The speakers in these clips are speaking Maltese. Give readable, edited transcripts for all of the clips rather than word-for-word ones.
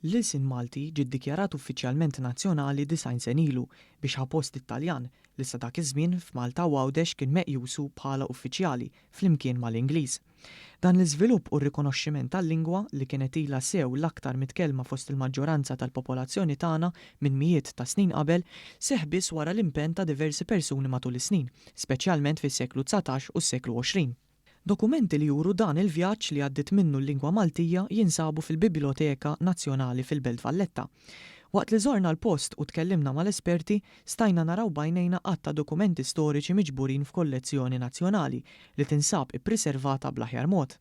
L-ilsien Malti ġie ddikjarat uffiċjalment nazzjonali 90 sena ilu biex ħa post it-Taljan li sa dak iż-żmien f'Malta u Għawdex kien meqjusu bħala uffiċjali flimkien mal-Ingliż. Dan l-iżvilupp u r-rikonoxximent tal-lingwa li kienet ilha sew l-aktar mitkellma fost il-maġġoranza tal-popolazzjoni tagħna minn mijiet ta' snin qabel, seħħ biss wara l-impenn ta' diversi persuni matul is-snin, speċjalment fis-seklu 19 u s-seklu 20. Dokumenti li juru dan il-vjaġġ li għaddiet minnu l-lingwa Maltija jinsabu fil-Bibljoteka Nazzjonali fil-Belt Valletta. Waqt li żorna l-post u tkellimna mal-esperti, stajna naraw b'għajnejna għadd ta' dokumenti storiċi miġburin f'kollezzjoni nazzjonali li tinsab ippriservata bl-aħjar mod.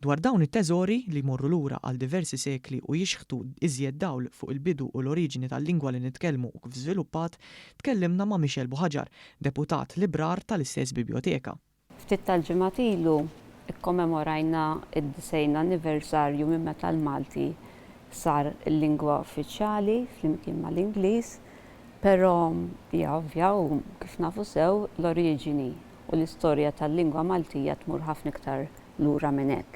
Dwar dawn it-teżori, li jmorru lura għal diversi sekli u jixħtu iżjed dawl fuq il-bidu u l-oriġini tal-lingwa li nitkellmu u kif żviluppat, tkellimna ma' Michelle Buhagiar, deputat librar tal-istess bibjoteka. Ftit tal-ġimgħat ilu kkommemorajna d-90 anniversarju minn meta l-Malti sar il-lingwa uffiċjali flimkien mal-Ingliż, però hija ovvja u kif nafu sew l-oriġini u l-istorja tal-lingwa Maltija tmur ħafna iktar lura minn hekk.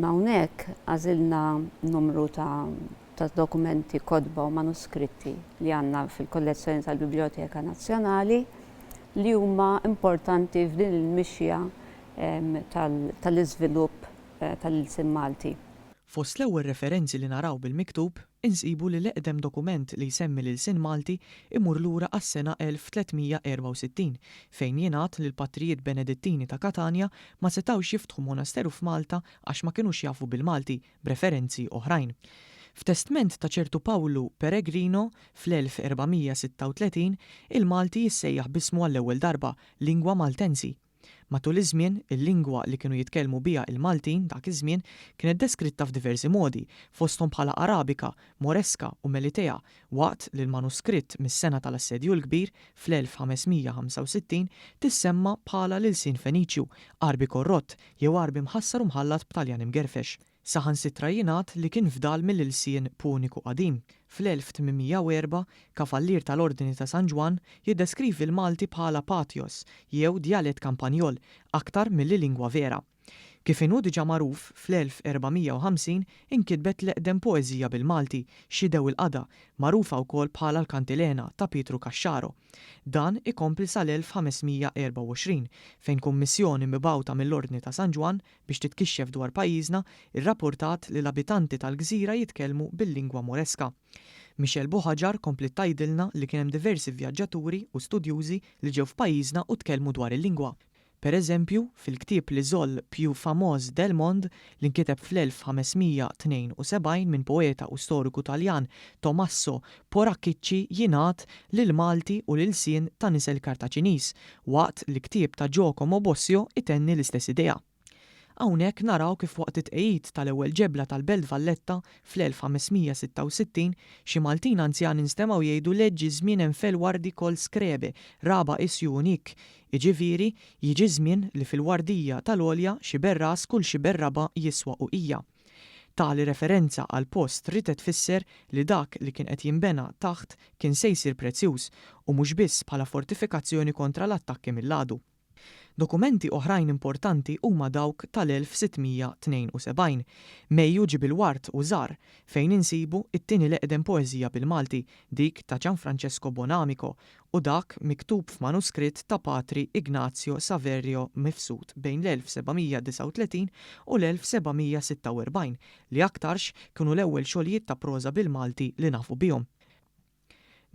Hawnhekk għażilna numru ta' ta' dokumenti, kotba u manuskritti li għandna fil-kollezzjoni tal-Bibljoteka Nazzjonali li huma importanti f'din il-mixja tal-iżvilupp tal-ilsien Malti. Fost l-ewwel referenzi li naraw bil-miktub, insibu li l-eqdem dokument li jsemmi l-ilsien Malti imur lura għas-sena 1364, fejn jingħad li l-patrijiet Benedittini ta' Katanja ma setgħux jiftħu monasteru f'Malta għax ma kinux jafu bil-Malti, b'referenzi oħrajn. F'testment ta' ċertu Pawlu Peregrino fl-1436, il-Malti jissejjaħ b'ismu għall-ewwel darba, Lingua Maltensi. Matul iż-żmien, il-lingwa li kienu jitkellmu biha il-Maltin dak iż-żmien kienet deskritta f'diversi modi, fosthom bħala Arabika, Moreska u Melitea, waqt li l-manuskritt mis-sena tal-Assedju l-Kbir, fl-1565, tissemma bħala l-ilsien Feniċju, Għarbi korrott, jew Għarbi mħassar u mħallat b'Taljan imgerfex. Saħansitra jingħad li kien fdal mill-ilsien Puniku qadim. Fl-1804, kavallier tal-Ordni ta' San Ġwann jiddeskrivi l-Malti bħala patios, jew djalett kampanjol, aktar milli lingwa vera. Kif inhu diġà magħruf, fl-1450 inkitbet l-eqdem poeżija bil-Malti, Xidew il-Qada, magħrufa wkoll bħala l-Kantilena ta' Pietru Caxaro. Dan ikompli sal-1524, fejn kummissjoni mibgħuta mill-Ordni ta' San Ġwann biex titkixxef dwar pajjiżna rrapportat li l-abitanti tal-gżira jitkellmu bil-lingwa Moreska. Michelle Buhagiar kompliet tgħidilna li kien hemm diversi vjaġġaturi u studjużi li ġew f'pajjiżna u tkellmu dwar il-lingwa. Per eżempju, fil-ktieb L'Isole più fameuse del monde, li nkiteb fl-1572 minn poeta u storiku Taljan Tomasso Poracchicci jingħad li l-Malti hu l-ilsien ta' nisel Kartaċiniż, waqt li ktieb ta' Giocomo Bossio itenni l-istess idea. Hawnhekk naraw kif waqt it-tqegħid tal-ewwel ġebla tal-Belt Valletta fl-1566, xi Maltin anzjani nstemgħu jgħidu leġġi żmien enfel wardi kol skrebe, raba isju unik, jiġifieri, jiġi żmien li fil-wardija tal-għolja xiber ras kull xiber raba' jiswa uqija. Tali referenza għall-post riedet tfisser li dak li kien qed jinbena taħt kien se jsir prezzjuż, u mhux biss bħala fortifikazzjoni kontra l-attakki mill-għadu. Dokumenti oħrajn importanti huma dawk tal-1672, Mejju ġie bil-ward u żar, fejn insibu t-tieni l-eqdem poeżija bil-Malti, dik ta' Gianfrancesco Bonamico, u dak miktub f'manuskritt ta' Patri Ignazio Saverio Mifsud bejn l-1739 u l-1746, li aktarx kienu l-ewwel xogħlijiet ta' proża bil-Malti li nafu bihom.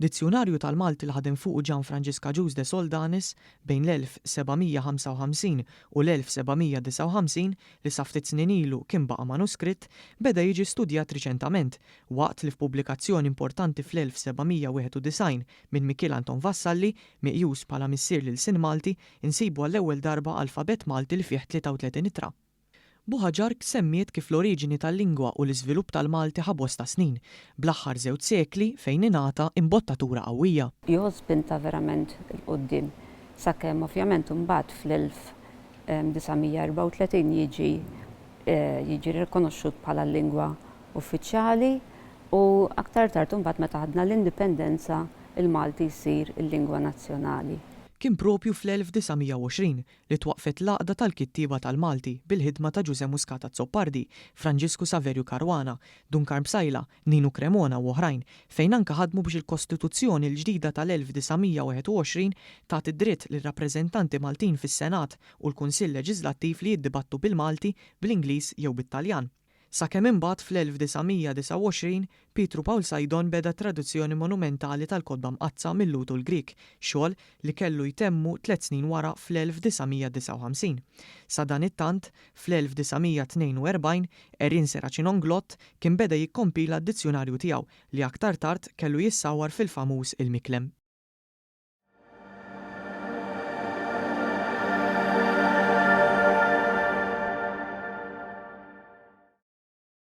Dizzjunarju tal-Malti li ħadem fuqu Ġan Franġisk Agius de Soldanis bejn l-1755 u l-1759, li sa ftit snin ilu kien baqa' manuskritt, beda jiġi studjat riċentament, waqt li f'pubblikazzjoni importanti fl-1791 minn Mikiel Anton Vassalli, meqjus bħala missier l-ilsien Malti, insibu għall-ewwel darba alfabett Malti li fih 33 ittra. Buhagiar semmiet kif l-oriġini tal-lingwa u l-iżvilupp tal-Malti ħa bosta snin, bl-aħħar żewġ sekli fejn ingħata imbottatura qawwija. Jieħu spinta verament 'il quddiem sakemm ovvjament imbagħad fl-1934 jiġi jiġi rikonoxxut bħala l-lingwa uffiċjali u aktar tard imbagħad meta ħadna l-indipendenza il-Malti jsir il-lingwa nazzjonali. Kien propju fl-1920 li twaqqfet l-Għaqda tal-Kittieba tal-Malti bil-ħidma ta' Ġużè Muscat Azzopardi, Franġisku Saverju Caruana, Dun Karm Psaila, Ninu Cremona u oħrajn, fejn anke ħadmu biex il-Kostituzzjoni l-ġdida tal-1921 tagħti d-dritt lir-rappreżentanti Maltin fis-Senat u l-Kunsill Leġiżlattiv li jiddibattu bil-Malti, bl-Ingliż jew bit-Taljan. Sakemm imbagħad fl-1929 Pietru Pawl Saydon beda t-traduzzjoni monumentali tal-Kotba Mqaddsa mil-Lhud u l-Grieg, xogħol li kellu jtemmu tlett snin wara fl-1959. Sadanittant, fl-1942, Erin Serracino Inglott kien beda jikkompila d-dizzjunarju tiegħu li aktar tard kellu jissawwar fil-famuż Il-Miklem.